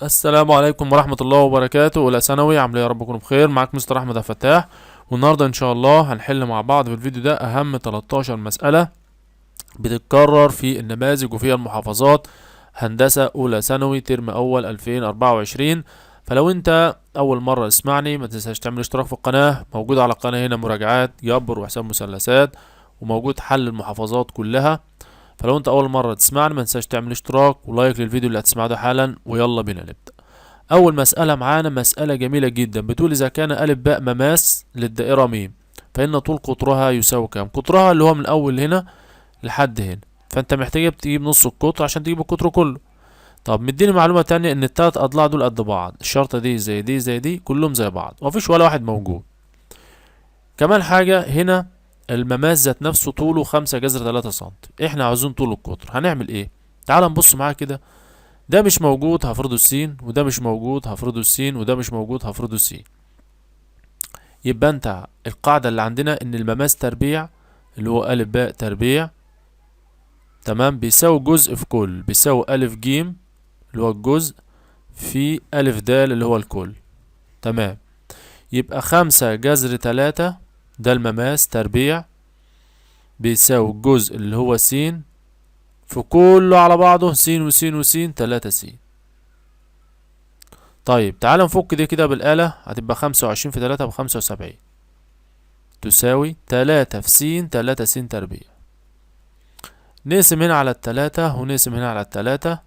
السلام عليكم ورحمة الله وبركاته. أولى ثانوي، عامل ايه؟ يا رب تكونوا بخير. معاك مستر أحمد فتاح، والنهاردة إن شاء الله هنحل مع بعض في الفيديو ده أهم 13 مسألة بتتكرر في النماذج وفي المحافظات، هندسة أولى ثانوي ترم أول 2024. فلو أنت أول مرة تسمعني ما تنساش تعمل اشتراك في القناة، موجود على القناة هنا مراجعات جبر وحساب مثلثات، وموجود حل المحافظات كلها. فلو انت اول مرة تسمعني ما تنساش تعمل اشتراك ولايك للفيديو اللي هتسمعه ده حالا، ويلا بينا نبدأ. اول مسألة معانا مسألة جميلة جدا، بتقول اذا كان ألف باء مماس للدائرة ميم فإن طول قطرها يساوي كام؟ قطرها اللي هو من اول هنا لحد هنا، فانت محتاج تجيب نص القطر عشان تجيب القطر كله. طب مديني معلومة تانية ان التلات اضلاع دول قد بعض، الشرطة دي زي دي زي دي كلهم زي بعض ومفيش ولا واحد موجود. كمان حاجة هنا المماس ذات نفسه طوله 5 جذر 3 سنتي، احنا عاوزين طول القطر، هنعمل ايه؟ تعال نبص معايا كده، ده مش موجود هفرضه السين، وده مش موجود هفرضه السين، وده مش موجود هفرضه السين. يبقى انت القاعدة اللي عندنا ان المماس تربيع اللي هو ألف باء تربيع، تمام، بيساوي جزء في كل، بيساوي ألف جيم اللي هو الجزء في ألف دال اللي هو الكل، تمام. يبقى 5 جذر 3 ده المماس تربيع بيساوي الجزء اللي هو س في كله على بعضه، س وس وس 3 س. طيب تعال نفك دي كده بالآلة، هتبقى 25 في 3 بخمسة وسبعين تساوي 3 في س 3 س تربيع. نقسم هنا على التلاتة ونقسم هنا على التلاتة،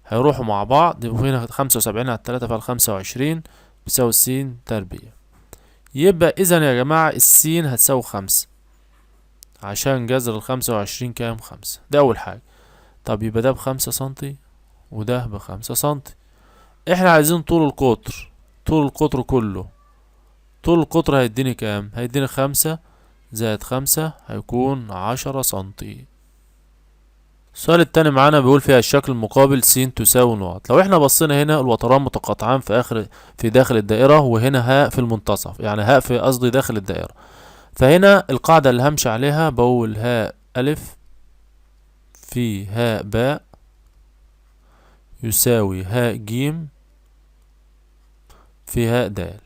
هيروحوا مع بعض، يبقوا هنا 75 على التلاتة فالخمسة وعشرين بيساوي س تربيع. يبقى إذا يا جماعة السين هتساوي 5 عشان جذر 25 كام؟ 5. ده أول حاجة. طب يبقى ده ب5 سنتي وده ب5 سنتي. احنا عايزين طول القطر، طول القطر كله، طول القطر هيديني كام؟ هيديني 5 زائد 5 هيكون 10 سنتي. السؤال التاني معانا بيقول فيها الشكل المقابل س تساوي نقط. لو احنا بصينا هنا الوتران متقاطعان في داخل الدائرة، وهنا هاء في المنتصف، يعني هاء في قصدي داخل الدائرة. فهنا القاعدة اللي همشي عليها بقول هاء ألف في هاء باء يساوي هاء جيم في هاء دال.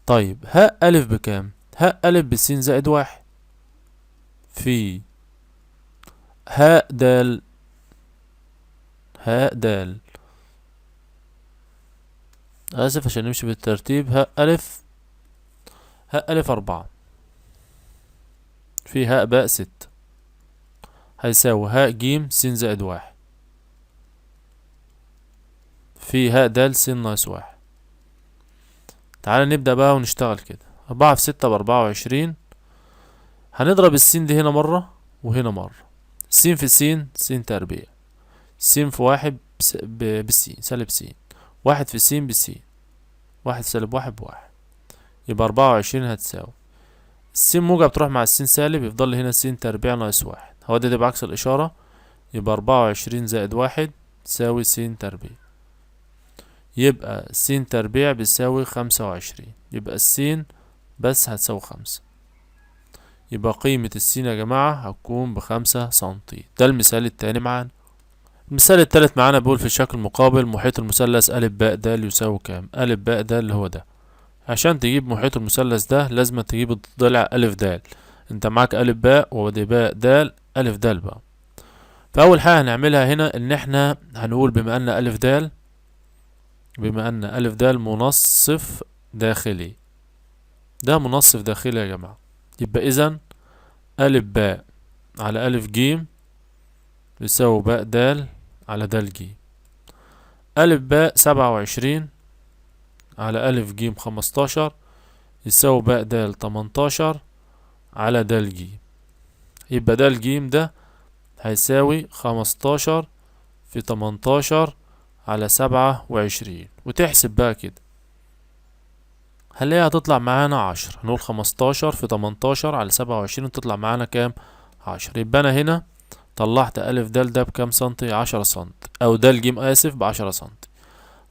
طيب هاء ألف بكام؟ هاء ألف بسين زائد 1 في هاء دال، هاء دال، آسف عشان نمشي بالترتيب، هاء ألف، هاء ألف 4 في هاء باء 6 هيساوي هاء جيم س زائد 1 في هاء دال س ناقص 1. تعالى نبدأ بقى ونشتغل كده. 4 في 6 ب24، هنضرب السين دي هنا مرة وهنا مرة، س في س س تربيع، س في 1 بسين سالب س، 1 في س بس، 1 سالب 1 ب1، يبقى 24 هتساوي السين موجب تروح مع السين سالب، يفضل هنا س تربيع ناقص 1، هو ده بعكس الإشارة، يبقى 24 زائد 1 تساوي س تربيع، يبقى س تربيع بيساوي 25، يبقى السين بس هتساوي 5، يبقى قيمة السين يا جماعة هتكون ب5 سنتي. ده المثال التاني معانا. المثال التالت معانا بيقول في الشكل المقابل محيط المثلث ألف باء د يساوي كام؟ ألف باء د اللي هو ده. عشان تجيب محيط المثلث ده لازم تجيب الضلع ألف د، انت معاك ألف باء وادي باء د ألف د بقى. فأول حاجة هنعملها هنا إن احنا هنقول بما أن ألف د منصف داخلي، ده منصف داخلي يا جماعة، يبقى إذن ألف باء على ألف جيم بيساوي باء د على د جيم. ألف باء 27 على ألف جيم 15 يساوي باء د 18 على د جيم، يبقى د جيم ده هيساوي 15 في 18 على 27. وتحسب بقى كده هنلاقيها هتطلع معانا 10، هنقول 15 في 18 على 27 تطلع معانا كام؟ 10. يبقى أنا هنا طلعت ألف د ده بكام سنتي؟ 10 سنتي، أو د جيم آسف ب10 سنتي.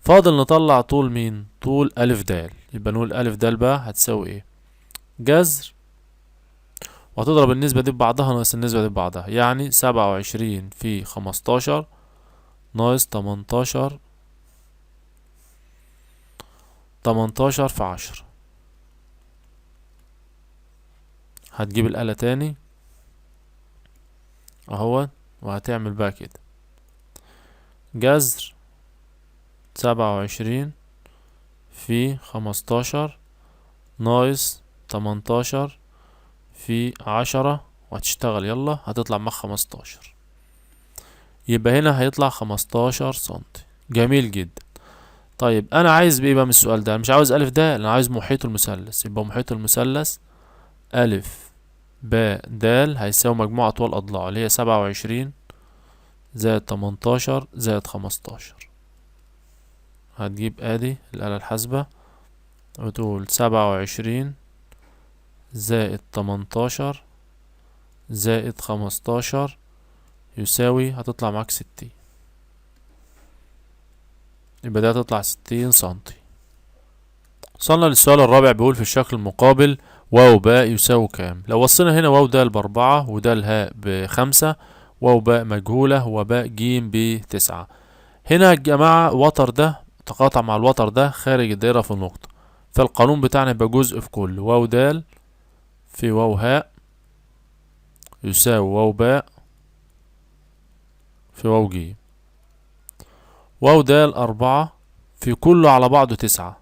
فاضل نطلع طول مين؟ طول ألف د، يبقى نقول ألف د بقى هتساوي إيه؟ جذر، وهتضرب النسبة دي ببعضها ناقص النسبة دي ببعضها، يعني 27 في 15 ناقص 18، 18 في 10. هتجيب الآلة تاني اهو، وهتعمل بقى كده جذر 27 في 15 ناقص 18 في 10، وهتشتغل يلا هتطلع مع 15. يبقى هنا هيطلع 15 سنتي. جميل جدا. طيب انا عايز بايه بقى من السؤال ده؟ انا مش عاوز الف ده، انا عايز محيط المثلث. يبقى محيط المثلث الف باء د هيساوي مجموع اطوال اضلاعه اللي هي 27 زائد 18 زائد 15. هتجيب ادي الآلة الحاسبة وتقول 27 زائد 18 زائد 15 يساوي، هتطلع معاك 60. يبقى ده هتطلع 60 سنتي. وصلنا للسؤال الرابع، بيقول في الشكل المقابل واو باء يساوي كام؟ لو وصلنا هنا واو دال ب4 ودال هاء ب5، واو باء مجهولة وباء جيم ب9. هنا يا جماعة وتر ده تقاطع مع الوتر ده خارج الدائرة في النقطة، فالقانون بتاعنا يبقى جزء في كل واو دال في واو هاء يساوي واو باء في واو جيم. واو دال 4 في كله على بعضه 9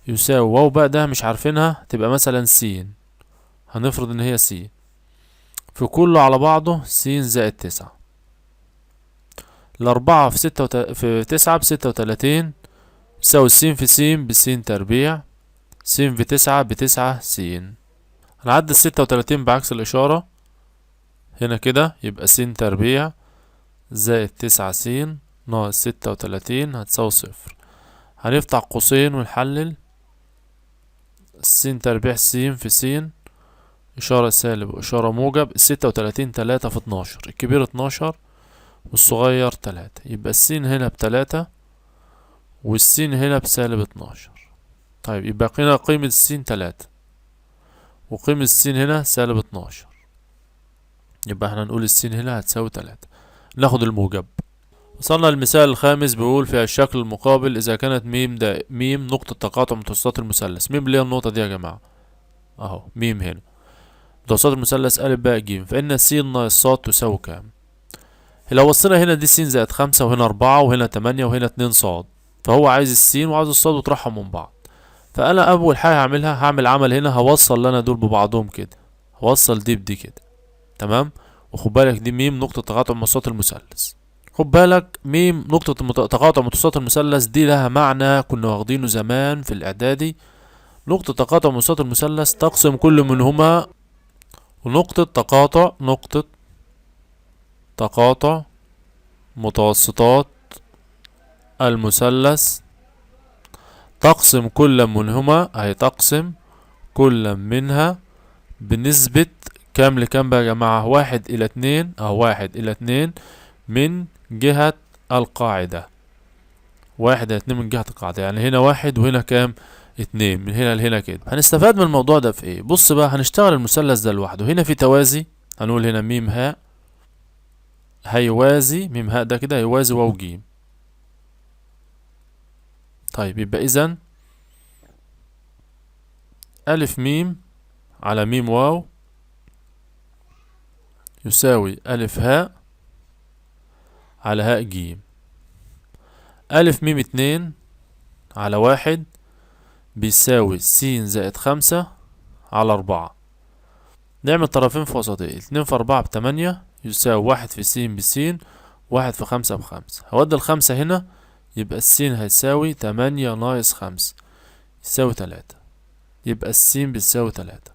يساوي واو باء ده مش عارفينها تبقى مثلا س، هنفرض ان هي س، في كله على بعضه س زائد 9. الأربعة في في 9 ب36 يساوي س في س بس تربيع، س في 9 ب9 س. هنعدي 36 بعكس الإشارة هنا كده، يبقى س تربيع زائد 9 س ناقص 36 هتساوي 0. هنفتح قوسين ونحلل س تربيع س في س، إشارة سالب وإشارة موجب، 36 3 في 12، الكبير 12 والصغير 3، يبقى السين هنا ب3 والسين هنا بسالب 12. طيب يبقى هنا قيمة السين 3 وقيمة السين هنا سالب 12، يبقى احنا نقول السين هنا هتساوي 3. ناخد الموجب. وصلنا للمثال الخامس، بيقول في الشكل المقابل إذا كانت ميم ده ميم نقطة تقاطع متوسطات المثلث. ميم اللي هي النقطة دي يا جماعة أهو، ميم هنا متوسطات المثلث أ باء ج، فإن س ناقص ص تساوي كام؟ لو بصينا هنا دي س زائد 5 وهنا 4 وهنا 8 وهنا 2 ص، فهو عايز السين وعايز الصاد وطرحهم من بعض. فأنا أول حاجة هعملها هعمل عمل هنا، هوصل لنا دول ببعضهم كده، هوصل دي بدي كده، تمام؟ وخد بالك دي ميم نقطة تقاطع متوسطات المثلث. خد بالك ميم نقطة تقاطع متوسطات المثلث دي لها معنى كنا واخدينه زمان في الإعدادي. نقطة تقاطع متوسطات المثلث تقسم كل منهما، ونقطة تقاطع نقطة تقاطع متوسطات المثلث تقسم كل منهما، هي تقسم كل منها بنسبة كام لكام بقى يا جماعة؟ 1 إلى 2 أو 1 إلى 2 من جهة القاعدة. 1 إلى 2 من جهة القاعدة، يعني هنا 1 وهنا كام؟ 2، من هنا لهنا كده. هنستفاد من الموضوع ده في ايه؟ بص بقى، هنشتغل المثلث ده لوحده. هنا في توازي، هنقول هنا ميم هاء هيوازي ميم هاء ده كده هيوازي واو جيم. طيب يبقى إذن ألف ميم على ميم واو يساوي ألف هاء على هاء جيم. ألف ميم 2 على 1 بيساوي س زائد 5 على 4. نعمل طرفين في وسطين، 2 في 4 ب8 يساوي 1 في س بس، 1 في 5 ب5. هودي ال5 هنا، يبقى السين هيساوي 8 ناقص 5 يساوي 3، يبقى السين بتساوي 3.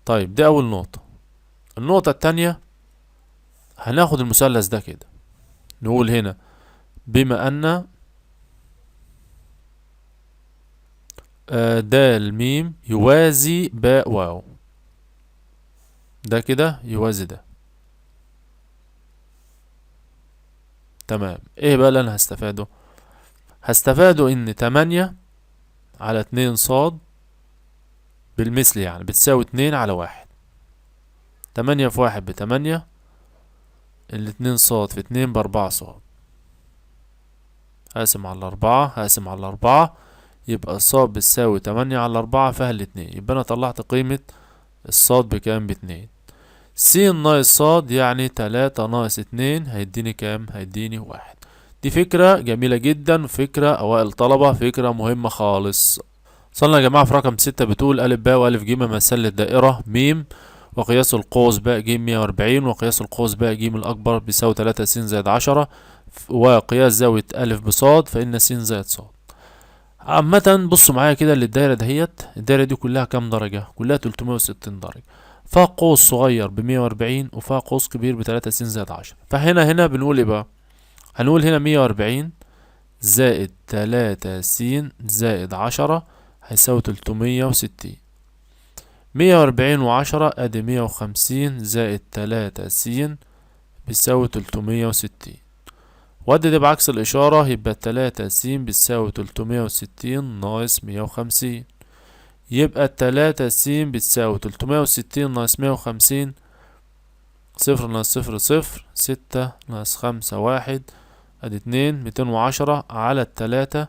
طيب دي أول نقطة. النقطة التانية هناخد المثلث ده كده، نقول هنا بما أن دال ميم يوازي باء واو، ده كده يوازي ده، تمام. ايه بقى اللي انا هستفاده؟ هستفاده ان 8 على 2 صاد بالمثل يعني بتساوي 2 على 1. 8 في 1 ب8، الاتنين صاد في 2 ب4 صاد، هقسم على 4، هقسم على 4، يبقى الصاد بتساوي 8 على 4 فيها الاتنين. يبقى أنا طلعت قيمة الصاد بكام؟ ب2. س ناقص صاد يعني 3 ناقص 2 هيديني كام؟ هيديني 1. دي فكرة جميلة جدا، فكرة أوائل طلبة، فكرة مهمة خالص. وصلنا يا جماعة في رقم 6 بتقول ألف باء وألف ج ممثل للدائرة م، وقياس القوس باء ج 140، وقياس القوس باء ج الأكبر بيساوي 3 س زائد 10، وقياس زاوية ألف بصاد فإن س زائد صاد. عامة بصوا معايا كده للدايرة دهيت، الدايرة دي كلها كام درجة؟ كلها 360 درجة، فيها قوس صغير ب140 وفيها قوس كبير ب3 س زائد 10. فهنا هنا بنقول ايه بقى؟ هنقول هنا 140 زائد 3 س زائد 10 هيساوي 360. 140 و10 ادي 150 زائد 3 س بيساوي 360، وادي ده بعكس الإشارة يبقى 3 س بتساوي 360 ناقص 150، يبقى 3 س بتساوي 360 ناقص 150، 0 ناقص 0 0، 6 ناقص 5 1، ادي 2، 210 على 3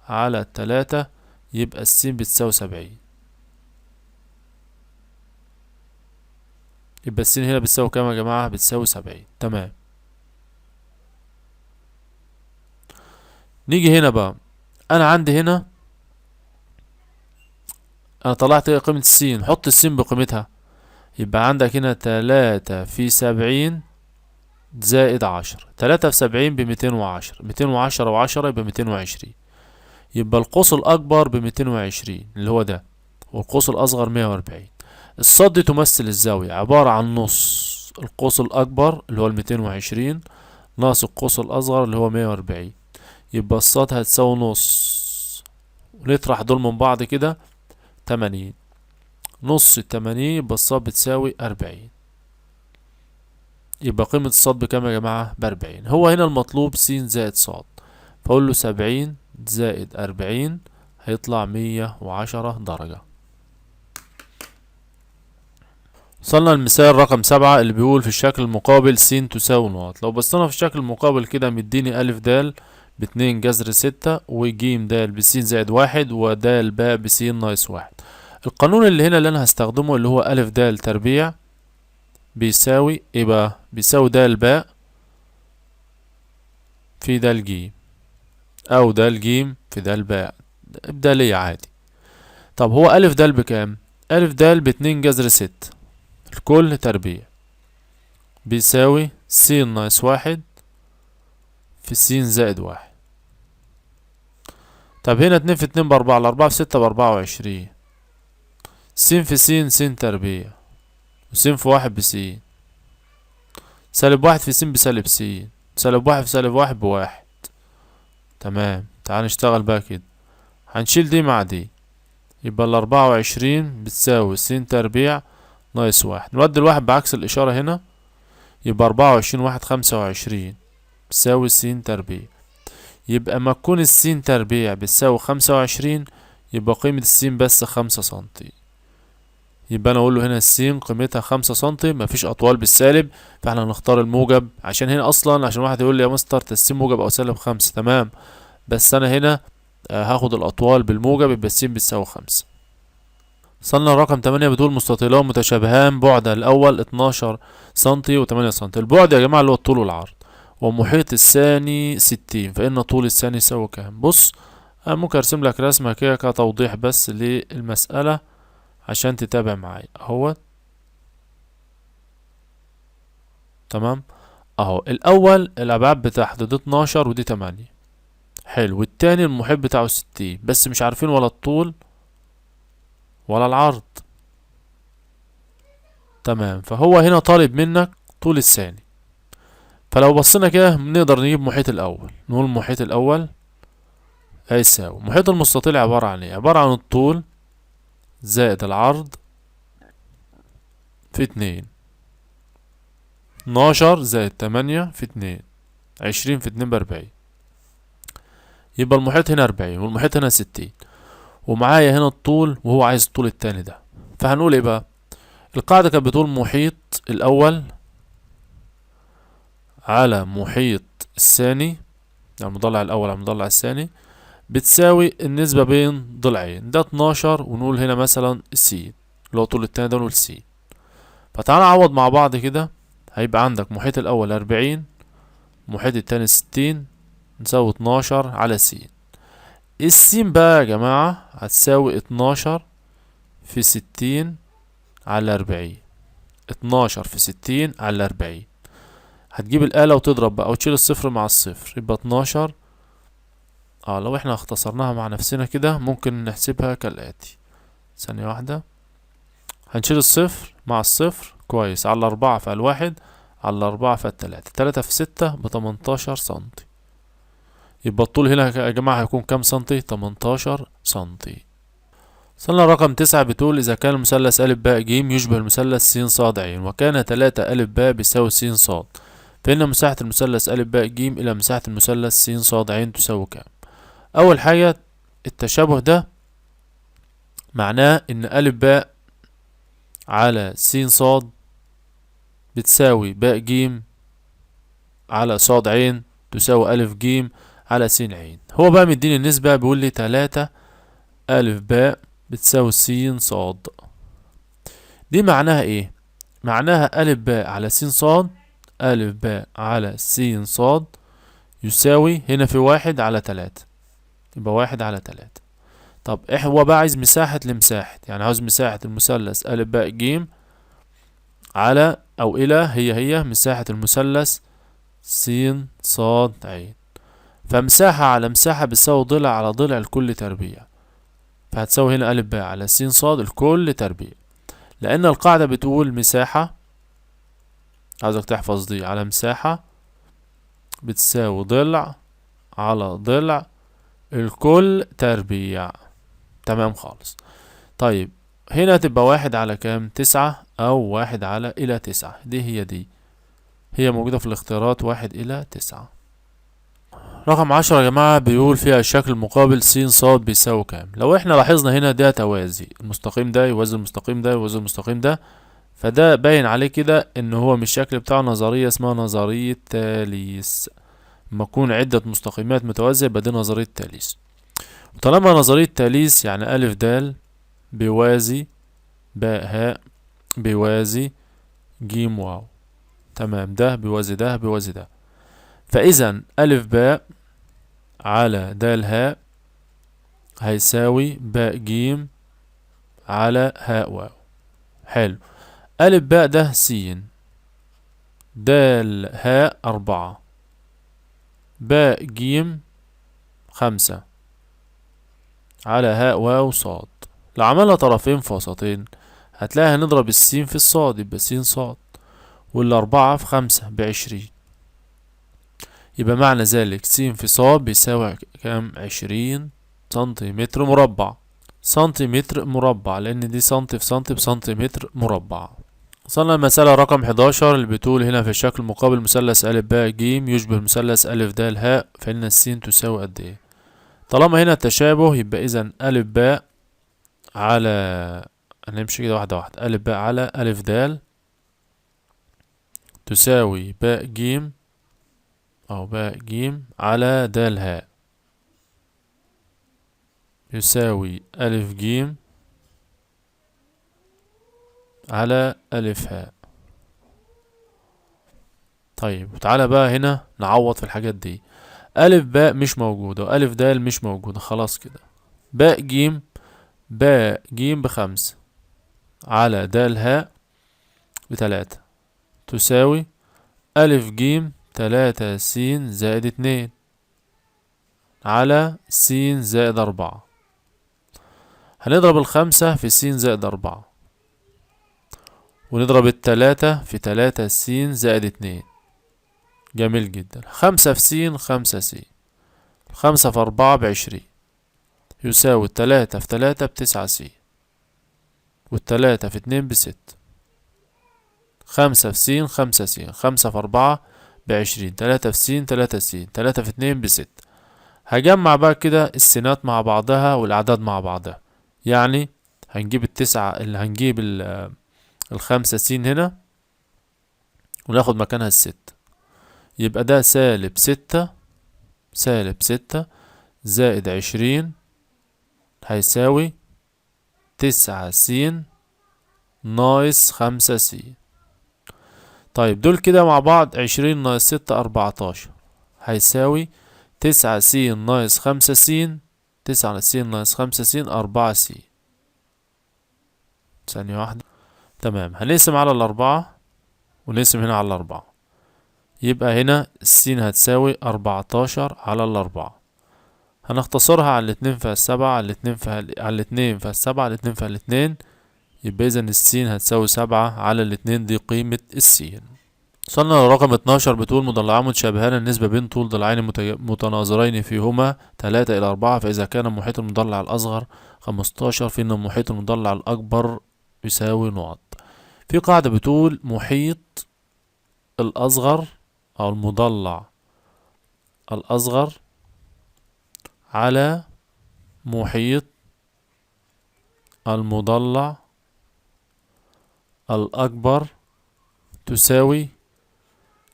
على 3، يبقى السين بتساوي 70. يبقى السين هنا بتساوي كام يا جماعة؟ بتساوي 70. تمام. نيجي هنا بقى، أنا عندي هنا أنا طلعت قيمة السين، حط السين بقيمتها، يبقى عندك هنا 3 في 70 زائد 10، 3 في 70 ب210، 210 و10 يبقى 220، يبقى القوس الأكبر ب220 اللي هو ده، والقوس الأصغر 140. الصاد دي تمثل الزاوية، عبارة عن نص القوس الأكبر اللي هو 220 ناقص القوس الأصغر اللي هو 140، يبقى الصاد هتساوي نص، ونطرح دول من بعض كده 80، نص 80 يبقى الصاد بتساوي 40. يبقى قيمة الصاد بكام يا جماعة؟ ب40. هو هنا المطلوب س زائد صاد، فأقول له 70 زائد 40 هيطلع 110 درجة. وصلنا للمثال رقم 7 اللي بيقول في الشكل المقابل س تساوي نقط. لو بصينا في الشكل المقابل كده مديني ألف د ب2 جذر 6، وج د بس زائد 1، ود باء بس ناقص 1. القانون اللي هنا اللي أنا هستخدمه اللي هو ألف د تربيع بيساوي إيه بقى؟ بيساوي د باء في د ج، أو د ج في د باء، إبدالية عادي. طب هو ألف د بكام؟ ألف د ب2 جذر 6 الكل تربيع بيساوي س ناقص 1 في س زائد 1. طب هنا 2 في 2 ب4، 4 في 6 ب24، س في س س تربيع، وس في 1 بس، سالب 1 في س بسالب س، سالب 1 في سالب 1 ب1. تمام. تعال نشتغل بقى كده، هنشيل دي مع دي، يبقى 24 بتساوي س تربيع ناقص 1، نودي الواحد بعكس الإشارة هنا، يبقى 24 1 25 بتساوي س تربيع. يبقى ما تكون السين تربيع بتساوي 25، يبقى قيمة السين بس 5 سنتي. يبقى أنا أقول له هنا السين قيمتها 5 سنتي، مفيش أطوال بالسالب، فإحنا هنختار الموجب، عشان هنا أصلا عشان واحد يقول لي يا مستر السين موجب أو سالب 5، تمام، بس أنا هنا هاخد الأطوال بالموجب، يبقى السين بتساوي 5. وصلنا لرقم 8 بتقول مستطيلان متشابهان، بعد الأول 12 سنتي و8 سنتي. البعد يا جماعة اللي هو الطول والعرض، ومحيط الثاني 60، فإن طول الثاني يساوي كام؟ بص أنا ممكن أرسم لك رسمة كده كتوضيح بس للمسألة عشان تتابع معايا أهو. تمام أهو. الأول الأبعاد بتاعته دي 12 ودي 8، حلو. والتاني المحيط بتاعه 60، بس مش عارفين ولا الطول ولا العرض. تمام. فهو هنا طالب منك طول الثاني، فلو بصينا كده نقدر نجيب محيط الأول، نقول المحيط الأول هيساوي محيط المستطيل عبارة عن ايه؟ عبارة عن الطول زائد العرض في 2، 12 زائد 8 في 2، 20 في 2 ب40، يبقى المحيط هنا 40 والمحيط هنا 60، ومعايا هنا الطول وهو عايز الطول التاني ده. فهنقول ايه بقى؟ القاعدة كانت بتقول محيط الأول على محيط الثاني، يعني المضلع الأول على المضلع الثاني، بتساوي النسبة بين ضلعين، ده 12 ونقول هنا مثلا السين اللي هو طول التاني ده نقول س. فتعالى نعوض مع بعض كده، هيبقى عندك محيط الأول 40، محيط التاني 60، نساوي 12 على س. السين بقى يا جماعة هتساوي 12 في 60 على 40، 12 في 60 على 40. هتجيب الآلة وتضرب بقى وتشيل الصفر مع الصفر، يبقى 12. لو احنا اختصرناها مع نفسنا كده ممكن نحسبها كالآتي. ثانية واحدة، هنشيل الصفر مع الصفر، كويس، على 4 في الواحد، على 4 في التلاتة، تلاتة في 6 بتمنتاشر سنتي. يبقى الطول هنا يا جماعة هيكون كام سنتي؟ 18 سنتي. سؤال رقم 9 بتقول إذا كان المثلث أ ب ج يشبه المثلث س ص ع، وكان 3 أ ب بيساوي س ص، فإن مساحة المثلث أ ب ج إلى مساحة المثلث س ص ع تساوي كام؟ أول حاجة التشابه ده معناه إن أ ب على س ص بتساوي باء ج على ص ع تساوي أ ج على س ع. هو بقى مديني النسبة، بيقول لي 3 أ ب بتساوي س ص. دي معناها إيه؟ معناها أ ب على س ص، أ ب على س ص يساوي هنا في 1 على 3، يبقى 1 على 3. طب إيه هو بقى عايز مساحة لمساحة، يعني عاوز مساحة المثلث أ ب ج على أو إلى هي مساحة المثلث س ص ع. فمساحة على مساحة بتساوي ضلع على ضلع الكل تربيع، فهتساوي هنا أ ب على س ص الكل تربيع، لأن القاعدة بتقول مساحة، عاوزك تحفظ دي، على مساحة بتساوي ضلع على ضلع الكل تربيع. تمام خالص. طيب هنا تبقى 1 على كام؟ 9، أو 1 على إلى 9، دي هي دي، هي موجودة في الاختيارات 1 إلى 9. رقم 10 يا جماعة بيقول فيها الشكل المقابل س ص بيساوي كام؟ لو احنا لاحظنا هنا ده توازي، المستقيم ده يوازي المستقيم ده يوازي المستقيم ده، فده باين عليه كده ان هو من الشكل بتاعه نظرية اسمها نظرية تاليس. لما يكون عدة مستقيمات متوازية يبقى دي نظرية تاليس. وطالما نظرية تاليس يعني أ د بيوازي باء هاء بيوازي ج واو، تمام، ده بيوازي ده بيوازي ده، فإذا أ باء على د هاء هيساوي باء ج على هاء واو. حلو. أ باء ده س، د هاء 4، باء ج 5 على هاء واو صاد. لو عملنا طرفين في وسطين هتلاقي هنضرب السين في الصاد، يبقى س صاد، والأربعة في 5 ب20، يبقى معنى ذلك س في صاد بيساوي كام؟ 20 سنتيمتر مربع. سنتيمتر مربع لأن دي سنتي في سنتي بسنتيمتر مربع. وصلنا المسألة رقم 11 اللي بتقول هنا في الشكل المقابل مثلث أ ب ج يشبه مثلث أ د هاء، فإن السين تساوي قد إيه؟ طالما هنا التشابه يبقى إذا أ ب على، هنمشي كده واحدة واحدة، أ ب على أ د تساوي باء ج أو باء ج على د هاء يساوي أ ج على أ هاء. طيب وتعالى بقى هنا نعوض في الحاجات دي. أ باء مش موجودة وأ د مش موجودة، خلاص كده. باء ج، باء ج ب5 على د هاء ب3 تساوي أ ج 3 س زائد 2 على س زائد 4. هنضرب 5 في س زائد 4 ونضرب 3 في 3 س زائد 2. جميل جدا. 5 في س 5 س، 5 في 4 ب20 يساوي 3 في 3 ب9 س، والتلاتة في 2 ب6. 5 في س 5 س، 5 في 4 ب20، 3 في س 3 س، 3 في 2 ب6. هجمع بقى كده السينات مع بعضها والأعداد مع بعضها، يعني هنجيب التسعة اللي هنجيب ال5 س هنا وناخد مكانها ال6، يبقى ده سالب 6 سالب 6 زائد 20 هيساوي 9 س ناقص 5 س. طيب دول كده مع بعض 20 ناقص 6 14 هيساوي 9 س ناقص 5 س، 9 س ناقص 5 س 4 س. ثانية واحدة. تمام، هنقسم على 4 ونقسم هنا على 4، يبقى هنا السين هتساوي 14 على 4. هنختصرها على 2 في 7 على 2 في على 2 في 7 على 2 في 2، يبقى إذا السين هتساوي 7 على 2، دي قيمة السين. وصلنا لرقم 12، بتقول مضلعان متشابهان النسبة بين طول ضلعين متناظرين فيهما 3 إلى 4، فإذا كان محيط المضلع الأصغر 15 فإن محيط المضلع الأكبر يساوي نقط. في قاعدة بتقول محيط الأصغر أو المضلع الأصغر على محيط المضلع الأكبر تساوي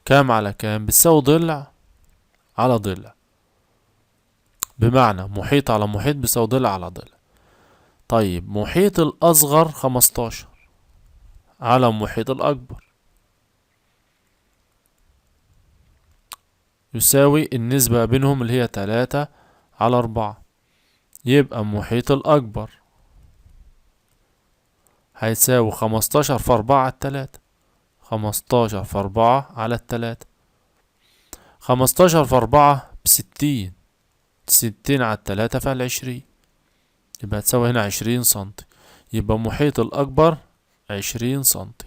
كام على كام؟ بتساوي ضلع على ضلع، بمعنى محيط على محيط بيساوي ضلع على ضلع. طيب محيط الأصغر 15 على محيط الأكبر يساوي النسبة بينهم اللي هي 3 على 4، يبقى محيط الأكبر هيساوي 15 في 4 على 3، 15 في 4 على 3، 15 في 4 ب60، 60 على 3 فال20، يبقى تساوي هنا 20 سنتي، يبقى محيط الأكبر 20 سنتي.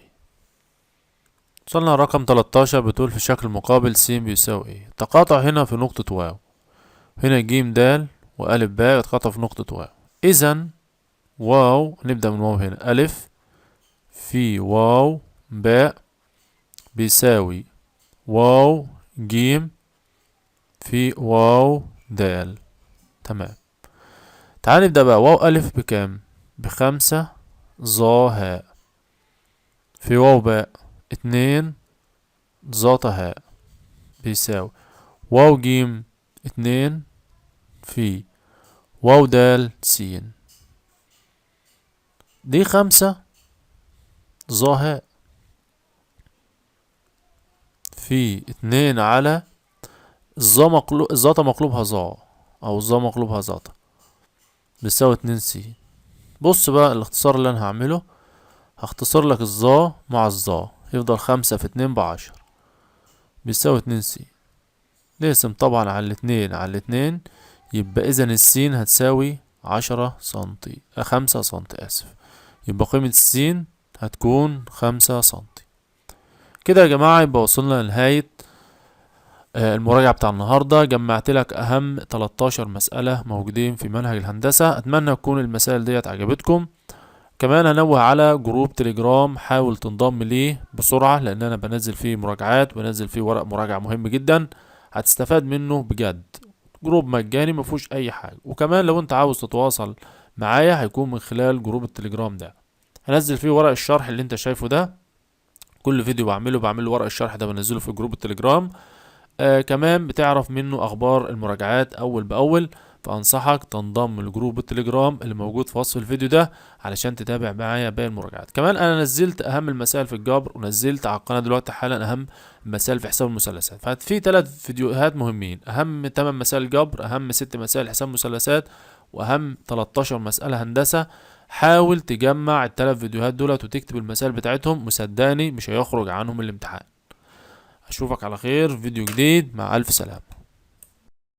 وصلنا لرقم 13، بتقول في شكل مقابل س بيساوي ايه؟ تقاطع هنا في نقطة واو، هنا ج د وألف باء يتقاطع في نقطة واو، إذا واو نبدأ من واو هنا، ألف في واو باء بيساوي واو جيم في واو دال. تمام، تعال نبدأ بقى. واو ألف بكام؟ ب5 ظا هاء في واو باء 2 ظا هاء بيساوي واو جيم 2 في واو دال سين، دي 5 ظا هاء في 2 على الظا مقلوب، الظا مقلوبها ظا أو الظا مقلوبها ظاتا بيساوي 2 س. بص بقى الاختصار اللي أنا هعمله، هختصر لك الظا مع الظا، يفضل 5 في 2 ب10 بيساوي 2 س. نقسم طبعا على 2 على 2، يبقى إذا السين هتساوي 10 سنتي، 5 سنتي آسف، يبقى قيمة السين هتكون 5 سنتي. كده يا جماعة يبقى وصلنا لنهاية المراجعة بتاع النهاردة. جمعت لك أهم 13 مسألة موجودين في منهج الهندسة. أتمنى تكون المسائل ديت عجبتكم. كمان هنوه على group تليجرام، حاول تنضم ليه بسرعة لأن أنا بنزل فيه مراجعات وبنزل فيه ورق مراجعة مهم جدا هتستفاد منه بجد. group مجاني مفيهوش أي حاجة. وكمان لو أنت عاوز تتواصل معايا هيكون من خلال group التليجرام ده، هنزل فيه ورق الشرح اللي أنت شايفه ده، كل فيديو بعمله ورق الشرح ده بنزله في group التليجرام. كمان بتعرف منه أخبار المراجعات أول بأول، فأنصحك تنضم ل group التليجرام اللي موجود في وصف الفيديو ده علشان تتابع معايا باقي المراجعات. كمان أنا نزلت أهم المسائل في الجبر، ونزلت على القناة دلوقتي حالا أهم المسائل في حساب المثلثات. ففي 3 فيديوهات مهمين، أهم 8 مسائل جبر، أهم 6 مسائل حساب مثلثات، وأهم 13 مسألة هندسة. حاول تجمع ال3 فيديوهات دولت وتكتب المسائل بتاعتهم، وصدقني مش هيخرج عنهم الامتحان. أشوفك على خير في فيديو جديد، مع ألف سلامة.